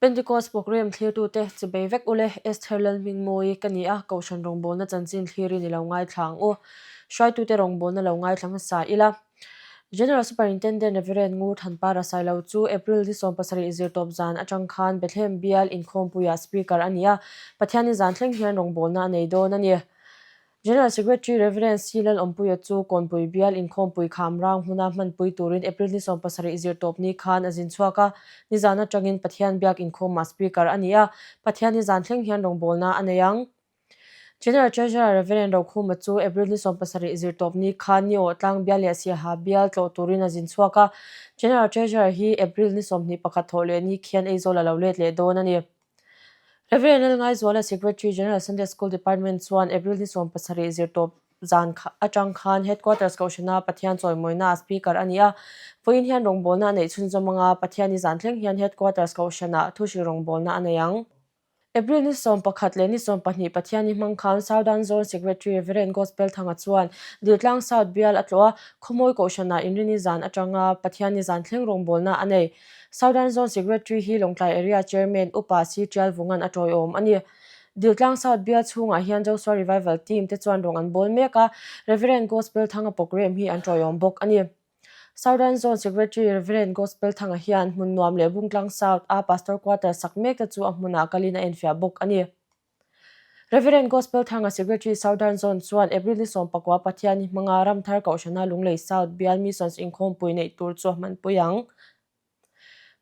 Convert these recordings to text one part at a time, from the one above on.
Pentecost programme thlirtute chibei vek ule Esther Lalhmingmawii ka ni a, Kohhran rawngbawlna chanchin thlirin i lo ngaithla ang u. Hruaitute rawngbawlna lo ngaithla hmasa ila. General Superintendent Rev. Ngur Thanpara Sailo chu April ni 17 zirtawp zan atang khan Bethlehem bial inkhawmpuiah Speaker a ni a, Pathianni zan thleng hian rawngbawlna a nei dawn a ni. General Secretary Rev. C. Lalawmpuia chu Kawnpui bial inkhawmpui kham rang hmuna hmanpui turin April ni 17 zirtawpni khan a zin chhuak a, nizan atangin Pathian biak inkhawmah Speaker a ni a, Pathianni zan thleng hian rawngbawlna a nei ang. General Treasurer Rev. Rokhuma chu April ni 17 zirtawpni khan Ni Awh Tlang bial leh Siaha bial tlawh turin a zin chhuak a, General Treasurer hi April ni 21 thawh leh ni khian Aizawl a lo let leh dawn a ni. Rev. Lalngaizuala Secretary General Sunday School Department chuan April ni 17 zirtawp zan atang khan Headquarters Kohhrana Pathian chawimawina Speaker a ni a, vawiin hian rawngbawlna a neih chhunzawm anga Pathianni zan thleng hian Headquarters Kohhranah thuhrilh rawngbawlna a nei ang. April ni 11 leh ni 12 Pathianni hmang khan Southern Zone Secretary Rev. Gospel Thanga chuan Diltlang South bial a tlawh a, Khawmawi Kohhranah Inrini zan atanga Pathianni zan thleng rawngbawlna a nei. Southern Zone Secretary hi Lawngtlai Area Chairman Upa C Tialvunga'n a tawiawm a ni. Diltlang South bial chhungah hian Joshua Revival Team te chuan rawng an bawl mek a, Reverend Gospel Thanga programme hi an tawiawm bawk a ni. Southern Zone Secretary Reverend Gospel Thanga hian hmun nuam leh Bungtlang South a Pastor Quarter sak mek te chu a hmunah kalin a enfiah bawk a ni. Reverend Gospel Thanga Secretary Southern Zone chuan April ni 19 Pathianni hmanga Ramthar Kohhrana Lunglei South bial Missions inkhawmpui neih tur chu a hmanpui ang.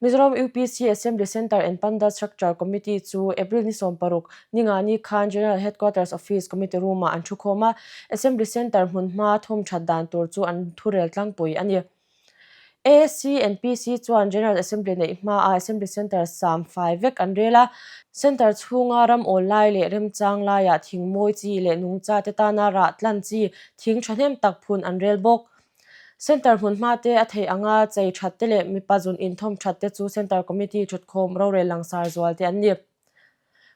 Mizoram UPC Assembly Centre and Pandal Structure Committee chu April ni 16 ningani khan General Headquarters Office Committee Room-ah an thukhawm a, Assembly Centre hmunhma thawm that dan tur chu an thurel tlangpui a ni. ASC and PC chuan General Assembly neih hmaah Assembly Centre sam fai vek an rel a, Centre chhunga ram awl lai leh remchang laiah thing mawi chi leh nungcha te tana rah tlan chi thing thahnem tak phun an rel bawk. Centre hmun hma te a theih anga chei that te leh mipa zun inthawm that te chu Centre Committee thutkhawm rorel langsar zual te an ni.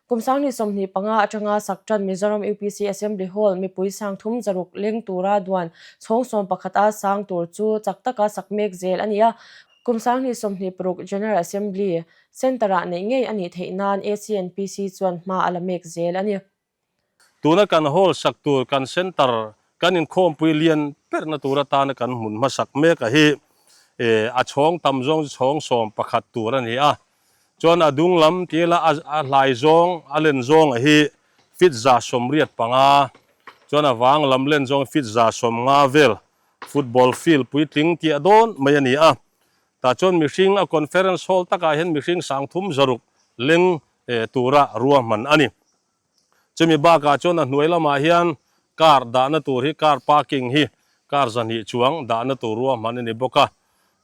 Kum 2025 atanga sak tan Mizoram UPC Assembly Hall mipui 360 leng tura duan chhawng 11 a sang tur chu chak taka sak mek zel a ni a. Kum 2026 General Assembly Centre-ah neih ngei a nih theih nan ACNPC chuan hma a la mek zel a ni. Tuna kan hall sak tur kan centre kan inkhawmpui lian perna tur atana kan hmun hmasak mek a hi a chhawng tam zawng chu chhawng 11 tur a ni a. Chuan a dung lam ti ila a hlai zawng a len zawng a hi feet 85, chuan a vang lam len zawng feet 150 vel football field puitling tih a dawn mai a ni a. Tah chuan mihring a conference hall takah hian mihring 360 leng tura ruahman a ni. Chumi bakah chuan a hnuai lamah hian car dahna tur hi car parking hi car 200 chuang dahna tur ruahman a ni bawk a.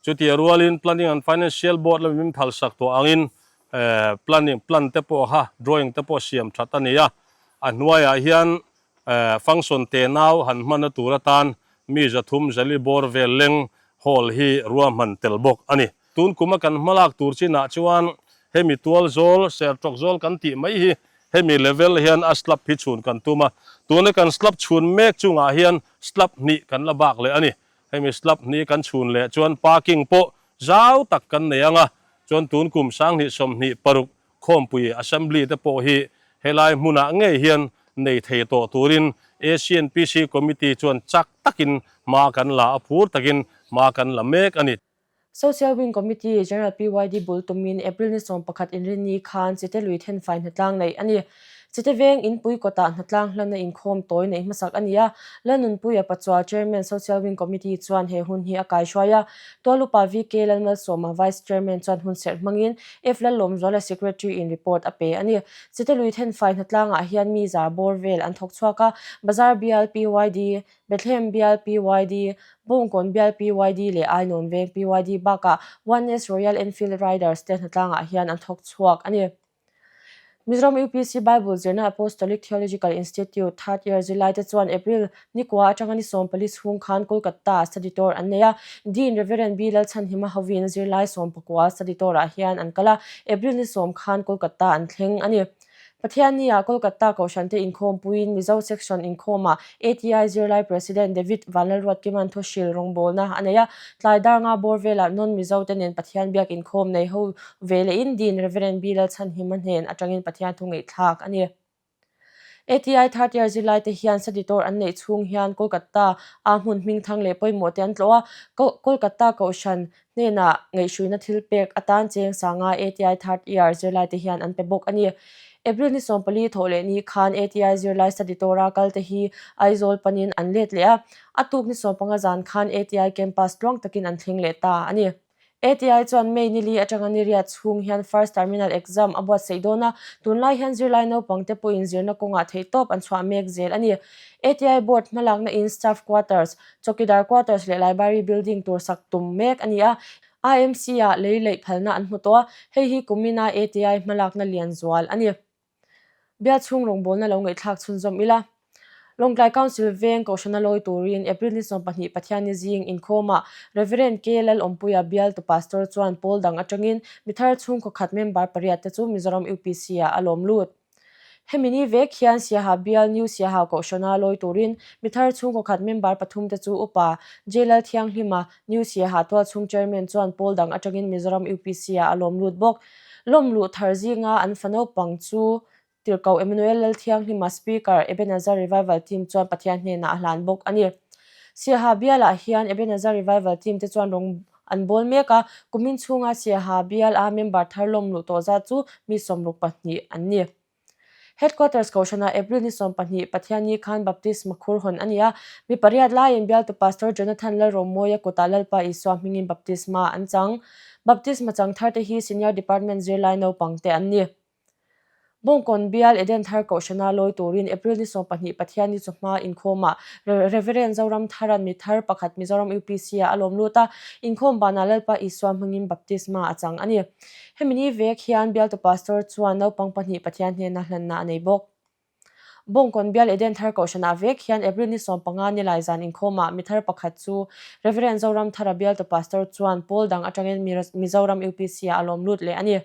Chutia rualin Planning and Financial Board lama min phalsak tawh angin planning plan te pawh kha drawing te pawh siam that a ni a. A hnuaiah hian function tenau han hmanna tur atan mi 300 zali bawr vel leng hall hi ruahman tel bawk a ni. Tun kuma kan hmalak tur chinah chuan hemi tual zawl, sertawk zawl kan tih mai hi hemi level hian a slab hi chhun kan tum a. Tuna kan slab chhun mek chungah hian slab hnih kan la bak leh a ni. Hemi slab hnih kan chhun leh chuan parking pawh zau tak kan nei ang a, chuan tun kum 2026 khawmpui assembly te pawh hi helai hmunah ngei hian nei thei tawh turin ACNPC committee chuan chak takin hma kan la a, phur takin hma kan la mek a ni. Social Wing Committee General PYD bul tumin April ni 11 inrinni khan Chite lui thenfai hnatlang neih a ni. Chite veng inpui kawtah hnatlang hlanna inkhawm tawi neih hmasak a ni a, Lalnunpuia Pachual Chairman Social Wing Committee chuan he hun hi a kaihruai a. Tualupa VK Lalmalsawma Vice Chairman chuan hun serh hmangin F Lallawmzuala Secretary in report a pe a ni. Chite lui thenfai hnatlangah hian mi zar bawr vel an thawk chhuak a, Bazar bial PYD, Bethlehem bial PYD, Bawngkawn bial PYD leh Ainawn veng PYD bakah Oneness Royal Enfield Riders te hnatlangah hian an thawk chhuak a ni. Mizoram UPC Bible zirna Apostolic Theological Institute third year zirlaite chuan April ni kua atanga ni 14 chhung khan Kolkata-ah study tour an nei a. Dean Rev. B. Lalchhanhima hovin zirlai 19 study tour-ah hian an kal a, April ni 10 khan Kolkata an thleng a ni. Pathianni-ah Kolkata Kohhrante inkhawmpuiin Mizo Section inkhawmah ATI zirlai President David Vanlalruatkima'n thuhril rawngbawlna a nei a, tlai dar nga bawr velah non-Mizo te nen Pathian biak inkhawm nei ho ve lehin Dean Rev. B. Lalchhanhima hnen atangin Pathian thu ngaihthlak a ni. ATI third year zirlai te hian study tour an neih chhung hian Kolkata a hmun hmingthang leh pawimawh te an tlawh a, Kolkata Kohhran hnenah ngaihhruina thil pek atan cheng sanga ATI third year zirlai te hian an pe bawk a ni. April ni 14 thawh leh ni khan ATI zirlai study tour a kal te hi Aizawl panin an let leh a, a tuk ni 15 zan khan ATI campus tluang takin an thleng leh ta a ni. ATI chuan May ni li atanga ni riat chhung hian First Terminal Exam a buatsaih dawn a, tunlai hian zirlai naupang te pawhin zirna kawngah theihtawp an chhuah mek zel a ni. ATI Board hmalakna in Staff Quarters, Chowkidar Quarters leh Library Building tur sak tum mek a ni a, IMC-ah lei leih phalna an hmu tawh a, hei hi kumina ATI hmalakna lian zual a ni. Bial chhung rawngbawlna lo ngaihthlak chhunzawm ila. Lawngtlai Council veng Kohhrana lawi turin April ni 20 Pathianni zing inkhawmah Rev. K. Lalawmpuia bialtu Pastor chuan pawl dang atangin mithar chhungkaw khat member pariat te chu Mizoram UPC-ah a lawm lut. Hemi ni vek hian Siaha bial New Siaha Kohhrana lawi turin mithar chhungkaw khat member pathum te chu Upa J. Lalthianghlima New Siaha tualchhung Chairman chuan pawl dang atangin Mizoram UPC-ah a lawm lut bawk. Lawmluh thar zinga an fa naupang chu Tirhkoh Emmanuel Lalthianghlima Speaker Ebenezer Revival Team chuan Pathian hnenah a hlan bawk a ni. Siaha bialah hian Ebenezer Revival Team te chuan rawng an bawl mek a, kumin chhunga Siaha bial a member thar lawmluh tawh zat chu mi 62 an ni. Headquarters Kohhranah April ni 12 Pathianni khan Baptisma khur hawn a ni a, mi pariat laiin bialtu Pastor Jonathan Lalromawia kutah Lalpa Isua hmingin baptisma an chang. Baptisma chang tharte hi Senior Department zirlai naupangte an ni. Bawngkawn bial Eden Thar Kohhrana lawi turin April ni 12 Pathianni chawhma inkhawmah Reverend Zoram Tharan mi thar pakhat Mizoram UPC-ah a lawm lut a, inkhawm banah Lalpa Isua hmangin baptisma a chang a ni. Hemi ni vek hian bialtu pastor chuan naupang pahnih Pathian hnena hlanna a nei bawk. Bawngkawn bial Eden Thar Kohhranah vek hian April ni 15 ni lai zan inkhawmah mi thar pakhat chu Reverend Zoram Thara bialtu pastor chuan pawl dang atangin Mizoram UPC-ah a lawm lut leh a ni.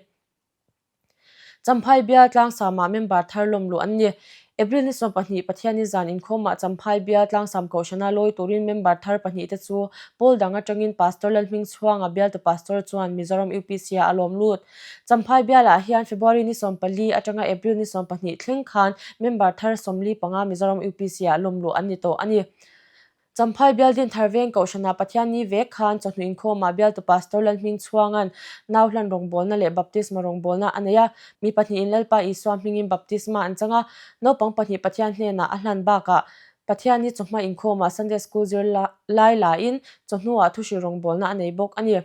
Champhai bial Tlangsamah member thar lawm luh an ni. April ni 12 Pathianni zan inkhawmah Champhai bial Tlangsam Kohhrana lawi turin member thar pahnihte chu pawl dang atangin Pastor Lalhmingchhuanga bialtu pastor chuan Mizoram UPC-ah a lawm lut. Champhai bialah hian February ni 14 atanga April ni 12 thleng khan member thar 45 Mizoram UPC-ah lawm luh an ni tawh a ni. Champhai bial Dinthar Veng Kohhranah Pathianni vek khan chawhnu inkhawmah bialtu Pastor Lalhmingchhuanga'n nau hlan rawngbawlna leh baptisma rawngbawlna a nei a. Mi pahnihin Lalpa Isua hmingin baptisma an chang a, naupang pahnih Pathian hnenah a hlan bakah Pathianni chawhma inkhawmah Sunday School zir lai lain chawhnuah thuhrilh rawngbawlna a nei bawk a ni.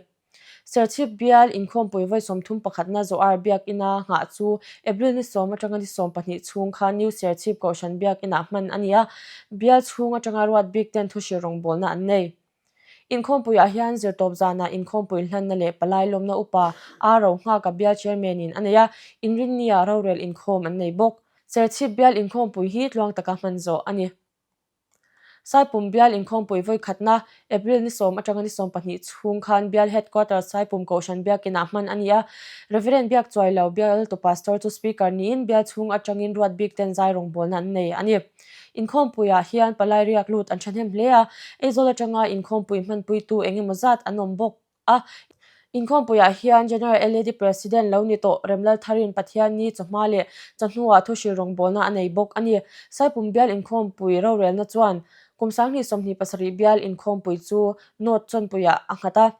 Serchhip bial inkhawmpui vawi 30 pakhatna Zoar Biakina nghah chu April ni 10 atanga ni 12 chhung khan New Serchhip Kohhran Biakinah hman a ni a, bial chhung atanga ruat bik ten thuhrilh rawngbawlna an nei. Inkhawmpuiah hian zirtawp zanah inkhawmpui hlanna leh palai lawmna upa A Rohnghaka bial chairman in a nei a, inrinnia rorel inkhawm an nei bawk. Serchhip bial inkhawmpui hi tluang taka hman zawh a ni. Saipum bial inkhawmpui vawi khatna April ni 10 atanga ni 12 chhung khan bial headquarters Saipum Kohhran Biakinah hman a ni a. Reverend Biak Chuailo bialtu pastor chu speaker niin bial chhung atangin ruat bik ten zai rawngbawlna an nei a ni. Inkhawmpuiah hian palai riak lut an thahnem hle a, Aizawl atanga inkhawmpui hmanpuitu engemaw zat an awm bawk. a. Inkhawmpuiah hian General LAD President lo ni tawh Remlal Tharin Pathianni chawhma leh chawhnuah thuhrilh rawngbawlna a nei bawk a ni. Saipum bial inkhawmpui rorelna chuan kum 2027 bial inkhawmpui chu North Chawnpuiah a nghat a.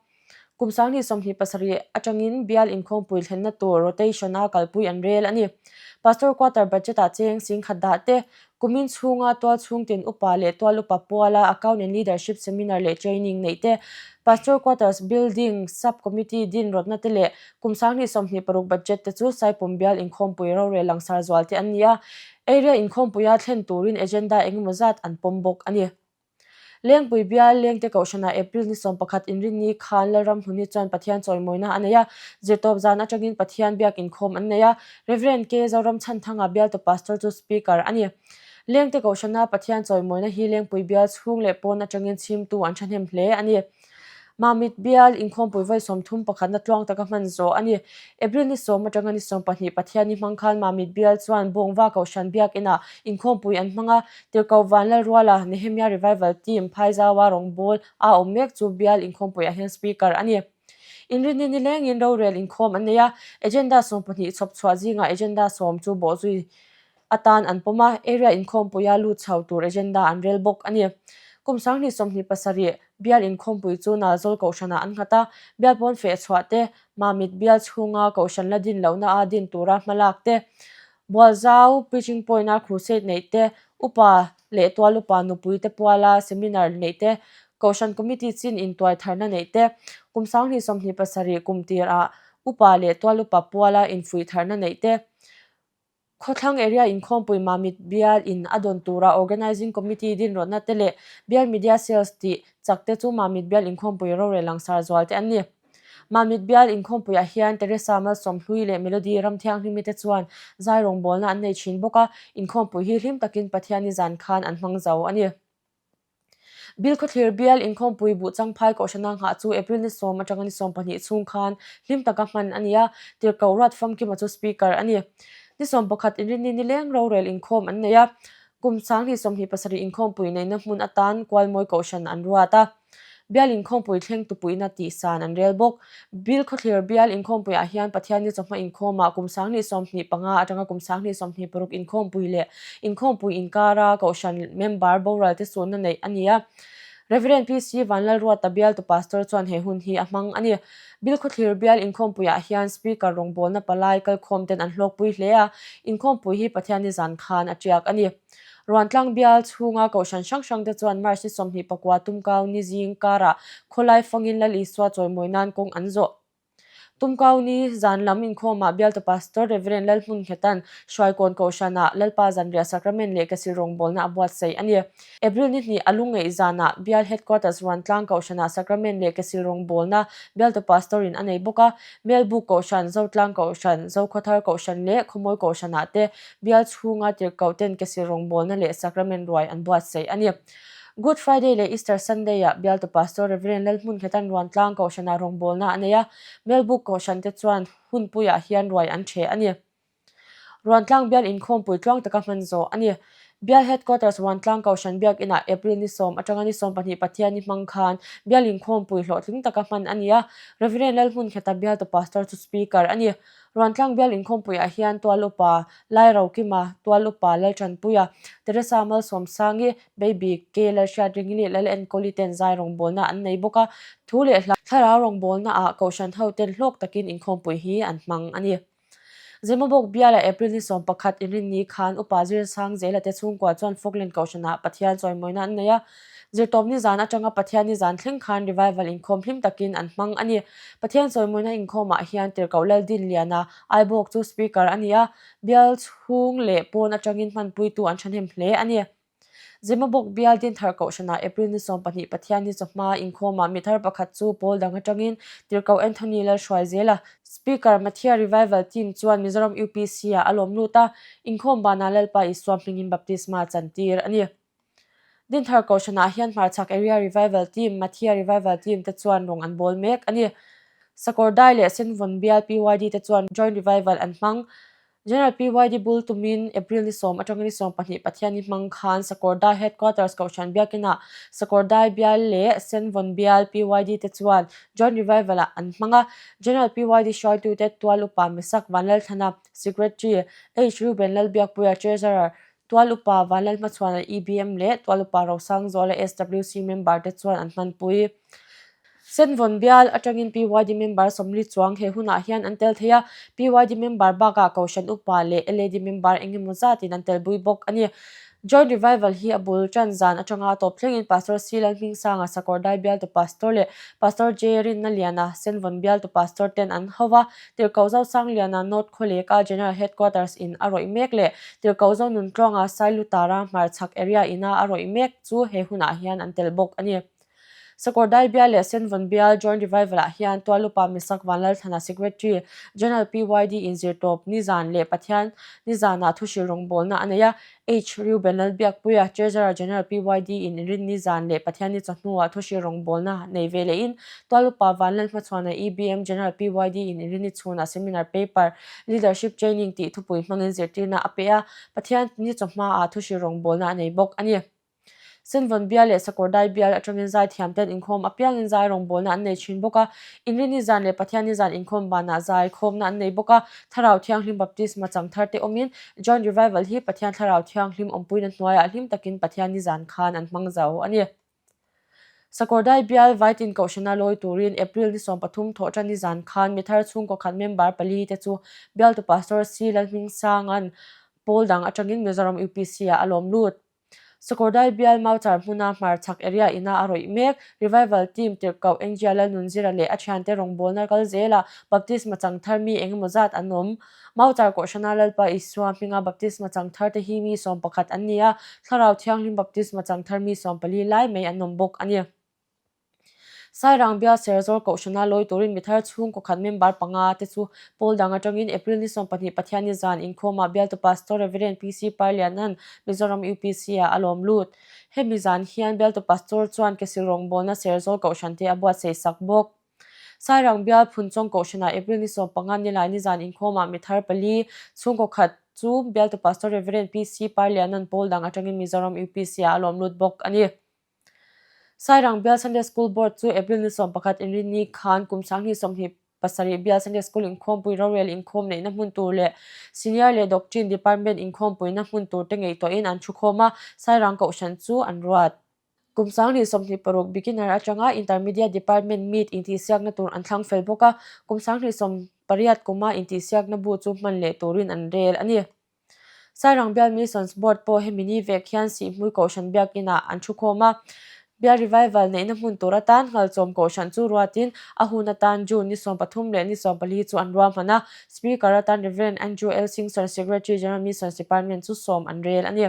Kum 2027 atangin bial inkhawmpui thlenna tur rotation-a kalpui an rel a ni. Pastor Quarter budget-ah cheng 10,000 dah te, Kumin chhunga tual chhungtin upa leh tual upa puala Account and Leadership Seminar leh Training neih te, Pastor Quarters Building Sub Committee din rawtna te leh kum 2026 budget te chu Saipum bial inkhawmpui rorel langsar zual te an ni a, area inkhawmpuia thlen turin agenda engemaw zat an pawm bawk a ni. Lengpui bial Lengte Kohhranah April ni 11 inrinni khan Lalramhluni chuan Pathian chawimawina a nei a, zirtawp zan atangin Pathian biak inkhawm an nei a, Rev. K. Zoramchhanthanga bialtu Pastor chu Speaker a ni. Lengte Kohhrana Pathian chawimawina hi Lengpui bial chhung leh pawn atangin chhimtu an thahnem hle a ni. Mamit bial inkhawmpui vawi 30 pakhatna tluang taka hman zawh a ni. April ni sawm atanga ni 20 Pathianni hmang khan Mamit bial chuan Bawngva Kohhran Biakinah inkhawmpui an hmang a, Tirhkoh Vanlalruala, Nehemia Revival Team, Phaizaua rawngbâwl a awm mek chu bial inkhawmpuiah hian Speaker a ni. Inrinni nilengin rorel inkhawm an nei a, Agenda 20 chhawp chhuah zingah Agenda sawm chu bawhzui atan an pawm a, area inkhawmpuia lut chho tur agenda an rel bawk a ni. Kum 2027 bial inkhawmpui chu Nalzawl Kohhranah an nghat a, bial pawn feh chhuah te, Mamit bial chhunga Kohhran la din lohna a din tura hmalak te, Bualzau Preaching Point-a crusade neih te, upa leh tual upa nupui te puala seminar neih te, Kohhran Committee chin intuai tharna neih te, kum 2027 kum tirah upa leh tual upa puala infuih tharna neih te, Khawthlang Area Inkhawmpui Mamit Bial in a dawn tura Organising Committee din rawtna te leh Bial Media Sales tih chak te chu Mamit Bial Inkhawmpui rorel langsar zual te an ni. Mamit Bial Inkhawmpuiah hian Teresa Malsawmhlui leh Melody Ramthianghlimi te chuan zai rawngbawlna an nei thin bawk a, inkhawmpui hi hlim takin Pathianni zan khan an hmang zo a ni. Bilkhawthlir bial inkhawmpui buh changphai kohhrana nghah chu April ni sawm atanga ni 12 chhung khan hlim taka hman a ni a, Tirhkoh Ruat Famkima chu Speaker a ni. Ni 11 inrinni nileng rorel inkhawm an nei a, kum 2027 inkhawmpui neihna hmun atan Kualmawi kohhran an ruat a. Bial inkhawmpui thleng tupuina tih san an rel bawk. Bilkhawthlir bial inkhawmpuiah hian Pathianni chawhma inkhawmah kum 2025 atanga kum 2026 inkhawmpui leh inkhawmpui inkara Kohhran member boral te sunna neih a ni a. Rev. PC Vanlalruata bialtu Pastor chuan he hun hi a hmang a ni. Bilkhawthlir bial inkhawmpuiah hian Speaker rawngbawlna palai kalkhawm ten an hlawkpui hle a, inkhawmpui hi Pathianni zan khan a tiak a ni. Ruantlang bial chhunga kohhran hrang hrang te chuan March ni 29 Tumkau ni zing karah khawlai fangin Lal Isua chawimawi nan kawng an zawh. Tumkau ni zan lam inkhawmah bialtu Pastor Rev. Lalhmunnghetan Hruaikawn kohhranah Lalpa Zanriah Sacrament leh Kesil rawngbawlna a buatsaih a ni. April ni hnih a lungngeih zanah Bial Headquarters Ruantlang kohhranah Sacrament leh Kesil rawngbawlna bialtu Pastor in a nei bawk a. Melbuk kohhran, Zotlang kohhran, Zokhawthar kohhran leh Khawmawi kohhranah te Bial chhunga tirhkoh ten Kesil rawngbawlna leh Sacrament ruai an buatsaih a ni. Good Friday leh Easter Sunday-ah Bialtu Pastor Rev. Lalhmunnghetan Ruantlang Kohhranah rawngbawlna a nei a, Melbuk Kohhran te chuan hunpuiah hian ruai an ṭheh a ni. Ruantlang Bial inkhawmpui tluang taka hman zawh a ni. Bial Headquarters Ruantlang Kohhran Biakinah April ni sawm atanga ni 12 Pathianni hmang khan Bial inkhawmpui hlawhtling taka hman a ni a, Rev. Lalhmungheta Bialtu Pastor chu Speaker a ni. Ruantlang bial inkhawmpuiah hian Tual Upa Lairokima, Tual Upa Laltanpuia, Teresa Malsawmsangi, Baby K Lalhriatringi leh Lal Enkawli ten zai rawngbawlna an nei bawk a, thu leh hla thlarau rawngbawlnaah Kohhran ho ten hlawk takin inkhawmpui hi an hmang a ni. Zemabawk bialah April ni 11 inrinni khan Upa Zirsangzela te chhungkua chuan Falkland Kohhranah Pathian chawimawina an nei a, Zirtawpni zan atanga Pathianni zan thleng khan revival inkhawm hlim takin an hmang a ni. Pathian chawimawina inkhawmah hian Tirhkoh Laldinliana Aibawk chu Speaker a ni a, bial chhung leh pawn atangin hmanpuitu an thahnem hle a ni. Zemabawk bial Dinthar Kohhranah April ni 20 Pathianni chawhma inkhawmah mi thar pakhat chu pawl dang atangin Tirhkoh Anthony Lalhruai zel a. Speaker Mathia Revival Team chuan Mizoram UPC-ah a lawm lut a, inkhawm banah Lalpa Isua hmingin baptisma chantir a ni. Dinthar Kohhranah hian hmarchhak Area Revival Team, Mathia Revival Team te chuan rawng an bawl mek a ni. Sakawrdai leh Senvawn bial PYD te chuan Joint Revival an hmang. General PYD bul tumin April ni sawm atanga ni 12 Pathianni hmang khan Sakawrdai Headquarters Kohhran Biakinah Sakawrdai bial leh Senvawn bial PYD te chuan Joint Revival-ah an hmang a. General PYD hruaitute Tual Upa Mesak Vanlalthlana, Secretary, H. Reuben Lalbiakpuia, Treasurer, Tual upa Vanlalhmachhuana EBM leh Tual upa Rosangzuala SWC member te chuan an hmanpui. Senvawn bial atangin PYD member 40 chuang he hunah hian an tel thei a, PYD member bakah Kohhran upa leh LAD member eng emaw zatin an tel bui bawk a ni. Joint Revival hi a bul tan zan atanga tawp thlengin Pastor C Lalhmingsanga Sakawrdai bialtu Pastor leh Pastor J Rinnaliana Senvawn bialtu Pastor ten an ho va, Tirhkoh Zosangliana North Khawleka General Headquarters in a rawih mek leh Tirhkoh Zonuntluanga Sailutara hmarchhak area ina a rawih mek chu he hunah hian an tel bawk a ni. Sakawrdai Bial leh Senvawn Bial Joint Revival-ah hian Tualupa Misak Vanlalthlana Secretary General PYD in zirtawp nizan leh Pathian nizanah thuhrilh rawngbawlna a nei a, H. Reuben Lalbiakpuia Treasurer General PYD in inrin nizan leh Pathian ni chawhnuah thuhrilh rawngbawlna nei ve lehin Tualupa Vanlalhmachhuana EBM General PYD in inrin ni chhunah Seminar Paper Leadership Training tih thupui hmangin zirtirna a pe a, Pathian ni chawhmaah thuhrilh rawngbawlna a nei bawk a ni. Senvawn bial leh Sakawrdai bial atangin zaithiam ten inkhawm apiangin zai rawngbawlna an nei thin bawk a, Inrini zan leh Pathianni zan inkhawm banah zai khawmna an nei bawk a, Thlarau Thianghlim Baptisma chang thar te awmin Joint Revival hi Pathian Thlarau Thianghlim awmpuina hnuaiah hlim takin Pathianni zan khan an hmang zo a ni. Sakawrdai bial Vaitin Kohhrana lawi turin April ni 13 thawhṭanni zan khan mithar chhungkaw khat member pali te chu bialtu Pastor C Lalhmingsanga'n pawl dang atangin Mizoram UPC-ah a lawm lut. Sakawrdai bial Mauchar hmuna hmarchhak area ina a rawih mek. Revival team tirhkoh Engia Lalnunzira leh a thiante rawngbawlna kal zelah baptisma chang thar mi engemaw zat an awm. Mauchar Kohhrana Lalpa Isua hminga baptisma chang thar te hi mi 11 an ni a, Thlarau Thianghlim baptisma chang thar mi 14 lai mai an awm bawk a ni. Sairang bial Serzawl Kohhrana lawi turin mithar chhungkaw khat member panga te chu pawl dang atangin April ni 20 Pathianni zan inkhawmah bialtu Pastor Rev. PC Parlianan Mizoram UPC-ah a lawm lut. Hemi zan hian bialtu Pastor chuan Kesil rawngbawlna Serzawl Kohhran te a buatsaih sak bawk. Sairang bial Phunchawng Kohhranah April ni 15 nilai ni zan inkhawmah mithar pali chhungkaw khat chu bialtu Pastor Rev. PC Parlianan pawl dang atangin Mizoram UPC-ah a lawm lut bawk a ni. Sairang Bial Sunday School Board chu April ni 11 inrinni khan kum 2027 Bial Sunday School inkhawmpui rorel inkhawm neihna hmun tur leh Senior leh Doctrine Department inkhawmpuina hmun tur te ngaihtuahin an thukhawm a, Sairang Kohhran chu an ruat. Kum 2026 Beginner atanga Intermediate Department Meet intihsiakna tur an thlang fel bawk a, kum 2028 kuma intihsiakna bu chu hman leh turin an rel a ni. Sairang Bial Missions Board pawh hemi ni vek hian Sihhmui Kohhran Biakinah an thukhawm a, Bial Revival neihna hmun tur atan Nghalchawm Kohhran chu ruatin a hun atan June ni 13 leh ni 14 chu an ruahman a, Speaker atan Rev Andrew L Singson Secretary General Missions Department chu sawm an rel a ni.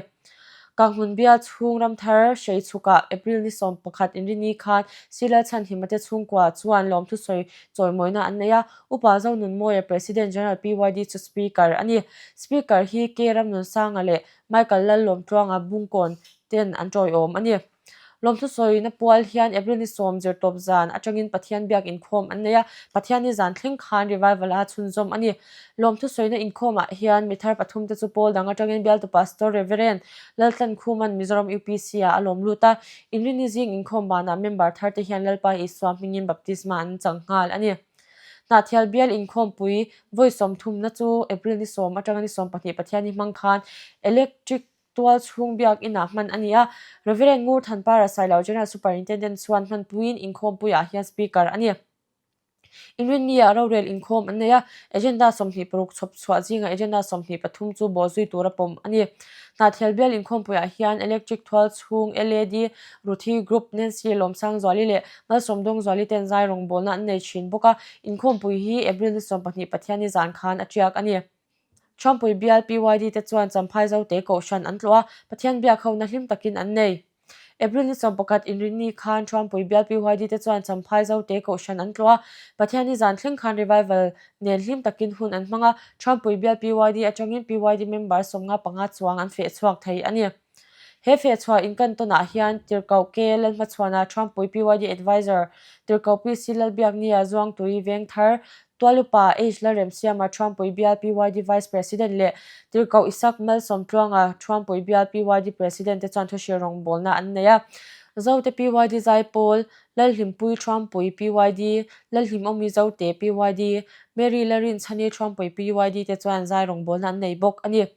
Kanghmun Bial chhung Ramthar Hreichhukah April ni 11 inrini khan Silal Chhanhimate chhungkua chuan lawmthu sawi chawimawina an nei a, Upa Zonunmawia President General PYD chu Speaker a ni. Speaker hi K Ramnunsanga leh Michael Lallawmtluanga Bungkawn ten an tawiawm a ni. Lawmthu sawina pual hian April ni 10 zirtawp zan atangin Pathian biak inkhawm an nei a, Pathian ni zan thleng khan revival a chhunzawm a ni. Lawmthu sawina inkhawmah hian mithar pathum te chu pawl dang atangin bialtu Pastor Reverend Laltlankhuman Mizoram UPC ah a lawm lut a, Inrini zing inkhawm banah member thar te hian Lalpa Isua hmingin baptisma an chang nghal a ni. Hnahthial bial inkhawmpui vawi 30 na chu April ni 10 atanga ni 12 Pathianni hmang khan Electric tual chhung biak inah hman a ni a. Reverend Ngur Thanpara Sailo General Superintendent chuan hmanpuiin inkhawmpuiah hian Speaker a ni. Inrinni-ah rorel inkhawm an nei a, Agenda 26 chhawp chhuah zingah Agenda 23 chu bawhzui tura pawm a ni. Hnahthial bial inkhawmpuiah hian Electric thual chhung LAD Ruthi Group Nancy Lawmsangzuali leh Malsawmdawngzuali ten zai rawngbawlna an nei thin bawk a, inkhawmpui hi April ni 12 Pathianni zan khan a tiak a ni. Trumpui bial PYD te chuan Champhai Zote Kohhran an tlawh a, Pathian biak hona hlim takin an nei. April ni 11 inrinni khan Trumpui bial PYD te chuan Champhai Zote Kohhran an tlawh a, Pathianni zan thleng khan revival nen hlim takin hun an hmang a, Trumpui bial PYD atangin PYD member 55 chuang an feh chhuak thei a ni. He fehchhuah inkan tawnah hian Tirhkoh K Lalhmachhuana Trumpui PYD Advisor, Tirhkoh PC Lalbiaknia Zuangtui Vengthar, Tualupa H Lalremsiama Trumpui Bial PYD Vice President leh Tirhkoh Isak Malsawmtluanga Trumpui Bial PYD President te chuan thuhrilh rawngbawlna an nei a. Zote PYD Zaipawl, Lalhlimpui Trumpui PYD, Lalhlimawmi Zote PYD, Mary Larinchhani Trumpui PYD te chuan zai rawngbawlna an nei bawk a ni.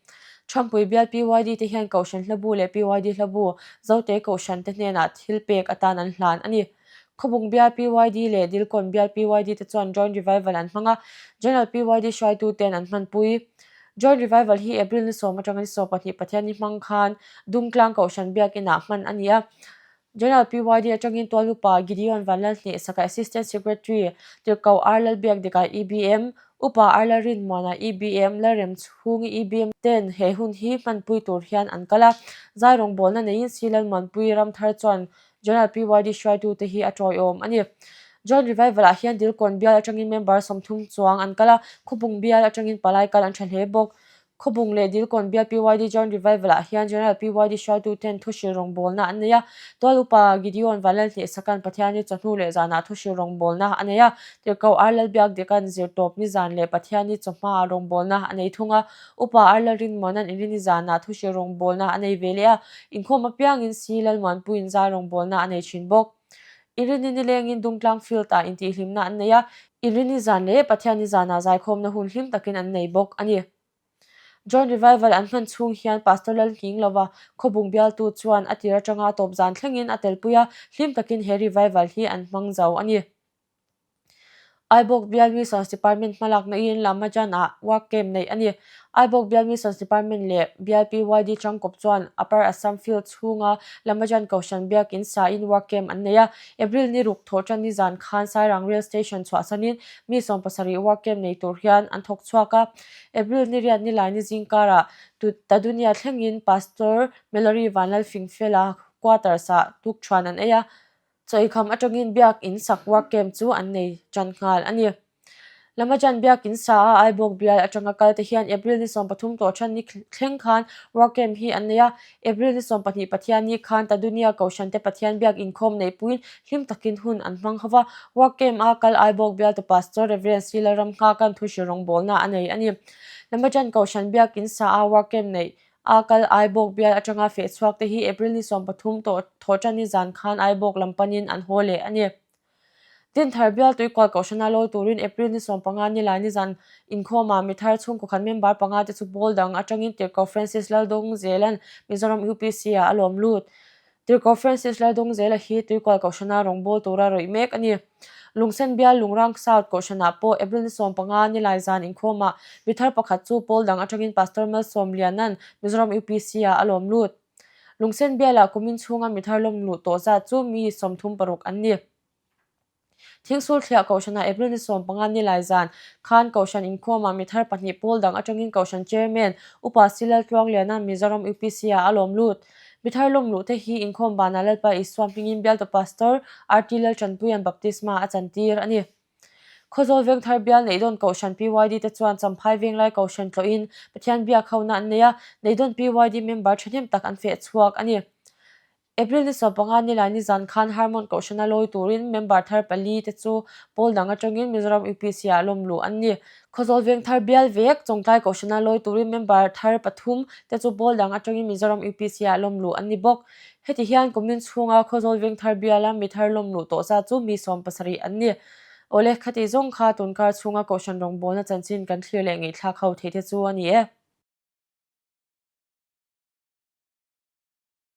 Trumpui bial PYD te hian Kohhran hlabu leh PYD hlabu Zote Kohhran te hnenah thil pek atan an hlan a ni. Khawbung bial PYD leh Dilkawn bial PYD te chuan Joint Revival an hmang a, General PYD hruaitu ten an hmanpui. Joint Revival hi April ni 10 atanga ni 12 Pathianni hmang khan Dungtlang Kohhran Biakinah hman a ni a. General PYD atangin Tualupa Gideon Vanlalhneh Saka Assistant Secretary Tirhkoh R Lalbiakdika EBM, Upa R Lalrinmuana EBM, Lalremchhungi EBM ten he hun hi hmanpui tur hian an kal a. Zai rawngbawlna neiin Si Lalmuanpui Ramthar chuan General PYD hruaitute hi a tawiawm a ni. Joint Revival ah hian Dilkawn bial atangin member 30 chuang an kal a, Khawbung bial atangin palai kal an tha hle bawk. Khawbung leh Dilkawn bial PYD Joint Revival ah hian General PYD hruaituten thuhril rawngbawlna an nei a, Tual upa Gideon Vanlalhnehsaka'n Pathianni chawhnu leh zanah thuhril rawngbawlna a nei a, Tirhkoh Ar Lalbiakdika'n zirtawp nizan leh Pathianni chawhmaah rawngbawlna a nei thung a, Upa Ar Lalrinmuana'n Inrini zanah thuhril rawngbawlna a nei ve leh a, inkhawm apiangin Si Lalmuanpuiin zai rawngbawlna a nei thin bawk. Inrini nilengin Dungtlang Field-ah intihhlimna an nei a, Inrini zan leh Pathianni zanah zaikhawmna hun hlim takin an nei bawk a ni. Joint Revival an hman chhung hian Pastor Lalnghinglova Khawbung bialtu chuan a tir atanga tawp zan thlengin a telpui a, hlim takin he revival hi an hmang zo a ni. Aibawk Bial Missions Department hmalakna in Lamajan-ah work camp neih a ni. Aibawk Bial Missions Department leh Bial PYD Tangkawp chuan Upper Assam Field chhunga Lamajan Kohhran Biakin sain work camp an nei a. April ni ruk thawh tan nizan khan Sairang Rail Station chhuahsanin mi 70 work camp nei tur hian an thawk chhuak a. April ni riat nilai ni zingkarah Tadunia thlengin Pastor Mallory Vanlalfingfela quarters-ah tukthuan an ei a. Chawikham atangin biakin sak work camp chu an nei tan nghal a ni. Lamajan biakin sa a Aibawk bial atanga kal te hian April ni 13 tawh than ni thleng khan work camp hi an nei a. April ni 12 Pathianni khan Tadunia Kohhran te Pathian biak inkhawm neihpuiin hlim takin hun an hmang ho va. Work camp a kal Aibawk bial tu Pastor Rev. C. Lalramnghakan thuhri rawngbawlna a nei a ni. Lamajan Kohhran biakin sa a work camp neih A kal Aibawk bial atanga feh chhuak te hi April ni 13 tawh thawhṭanni zan khan Aibawk lam panin an haw leh a ni. Dinthar bial tuikual kohhrana lawi turin April ni 15 nilai ni zan inkhawmah mithar chhungkaw khat member panga te chu pawl dang atangin Tirhkoh Francis Laldawngzela'n Mizoram UPC ah a lawm lut. Tirhkoh Francis Laldawngzela hi tuikual kohhrana rawngbâwl tura rawih mek a ni. Lungsen bial Lungrang South kohhranah pawh April ni 15 nilai zan inkhawmah mithar pakhat chu pawl dang atangin Pastor Malsawmliana'n Mizoram UPC ah a lawm lut. Lungsen bialah kumin chhunga mithar lawm luh tawh zat chu mi 36 an ni. Thingsul thliah Kohhranah April ni 15 nilai zan khan Kohhran inkhawmah mithar pahnih pawl dang atangin Kohhran Chairman Upa Silal Tluangliana'n Mizoram UPC-ah a lawm lut. Mithar lawm luh te hi inkhawm banah Lalpa Isua hmingin bialtu Pastor RT Laltanpuia'n baptisma a chantir a ni. Khawzawl Vengthar bial Neihdawn Kohhran PYD te chuan Champhai Venglai Kohhran tlawhin Pathian biak hona an nei a, Neihdawn PYD member thahnem tak an feh chhuak a ni. April ni 15 nilai ni zan khan Harmon Kohhrana lawi turin member thar pali te chu pawl dang atangin Mizoram UPC ah lawm luh an ni. Khawzawl Vengthar bial vek Chawngtlai Kohhrana lawi turin member thar pathum te chu pawl dang atangin Mizoram UPC ah lawm luh an ni bawk. Heti hian kumin chhunga Khawzawl Vengthar biala mi thar lawm luh tawh zat chu mi 70 an ni. Awle, khati zawng kha tunkar chhunga Kohhran rawngbawlna chanchin kan thlir leh ngaihthlak ho theih te chu a ni e.